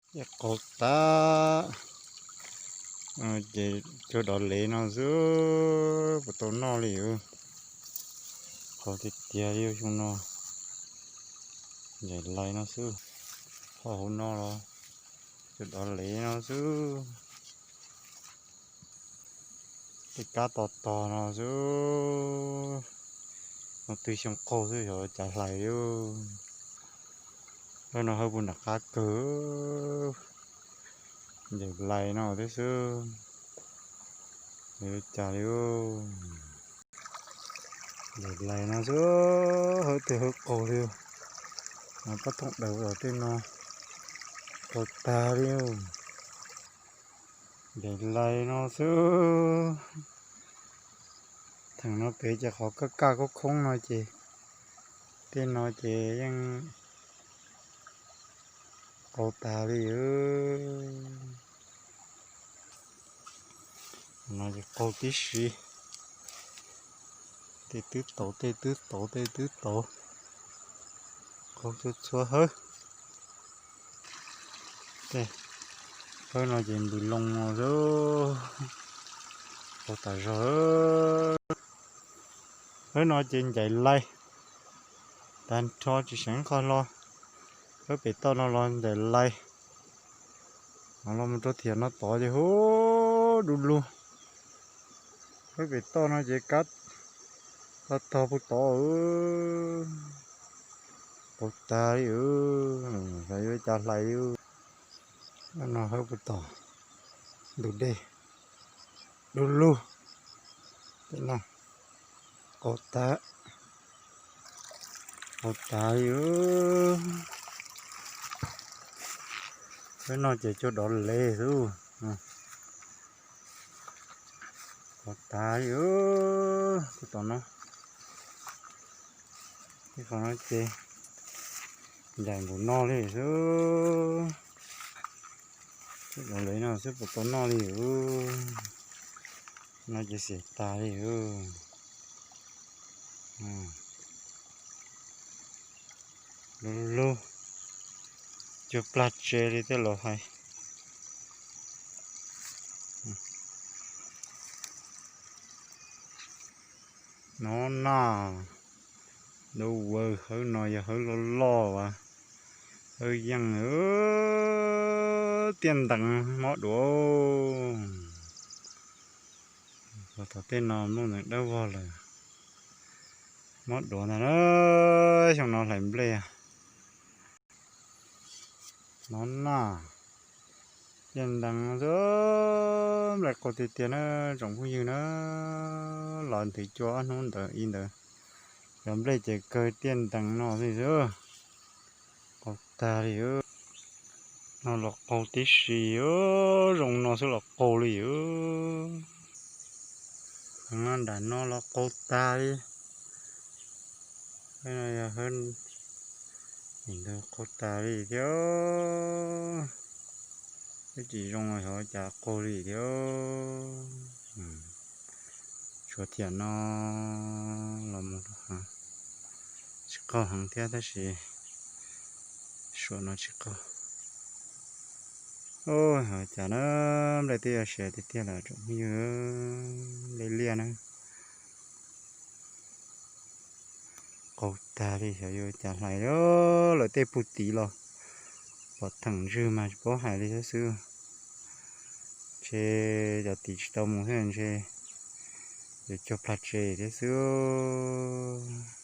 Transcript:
Qaug tag, ces cuag dov lev no xwb, puas tau noj li. Qaug tiag tiag li xyoo no. Ncaim lais no xwb, ho hauv no los cuag dov lev no xwb. Tej kab to tog no xwb. No twb xyoo qaug xwb, xyov cas hlais li. Hawb no hawb puag nram qab kawg, ncaim lais no thiab xwb. Cas li, ncaim lais no xwb, hawb twb hawb qaug li. Pab thooj daws los tej no qaug tag li. Ncaim lais no xwb. Theem no pem ces qhov kaj kaj khoob khoob no ces tej no ces yeej qaug tag li. No ces qaug tib si. Tej twb tauv, tej twb tauv, tej twb tauv. Qaug txhua txhua hawb. Hawb no ces npws loo no xwb, qaug tas zog. Hawb no ces ncaim lais tag nrho tsis seev qhov hlo. Hawb pem toj no los ncaim lais. Los mus rau thiam no tod ces hu du lug. Hawb pem toj no ces kab tog tog puag tod. Qaug tag li, xyov yuav cas hlais li. No hawb puag tom ntug dej du lug. Tej no qaug tag, qaug tag li. Hawb no ces cuag dov lev xwb. Qaug tag li, puag tom no. Tej qhov no ces ncaim nkaus no li xwb. Cuag dov lev no xwb puas tau noj li. No ces xiam tag li. Lug lug, cuag plag tsev li tej laus hais. No na, dab ua hawb no yog hawb loj loj as, hawb yeej tiaj ntees mob duav. Thaum tej no nplooj ntxeev dawb vog lawm, mob duav ntag na. Xyoo no hlais nplej no na, tiaj ntees xwb, nplej qaug tiag tiag na tsoom phooj ywg na. Los nthwv cua ob hnub ntawd ib ntawd, cov nplej ces kawg tiaj ntees no li xwb. Qaug tag li. No los qaug tib si, zoo no xwb los qaug li. Nram no los qaug tag li. Nim ntawd qaug tas li thiab. Twb tsis zoo los xyov cas qaug li thiab. Tshuav thiam no los mus tsis qaug heev thiab tab sis suam no tsis qaug. Ua cas na, nplej twb yuav siav tiag tiag lawm tsoom phooj ywg, nplej liaj na. Qaug tag li, xyov yuav cas hlais li. Lawv tej puag tid los pom theem ntswg mas tsis paub hais li thiab xwb. Ntshe cov tid tsis tau mus thiab ntshe yuav cuag plag tsev thiab xwb.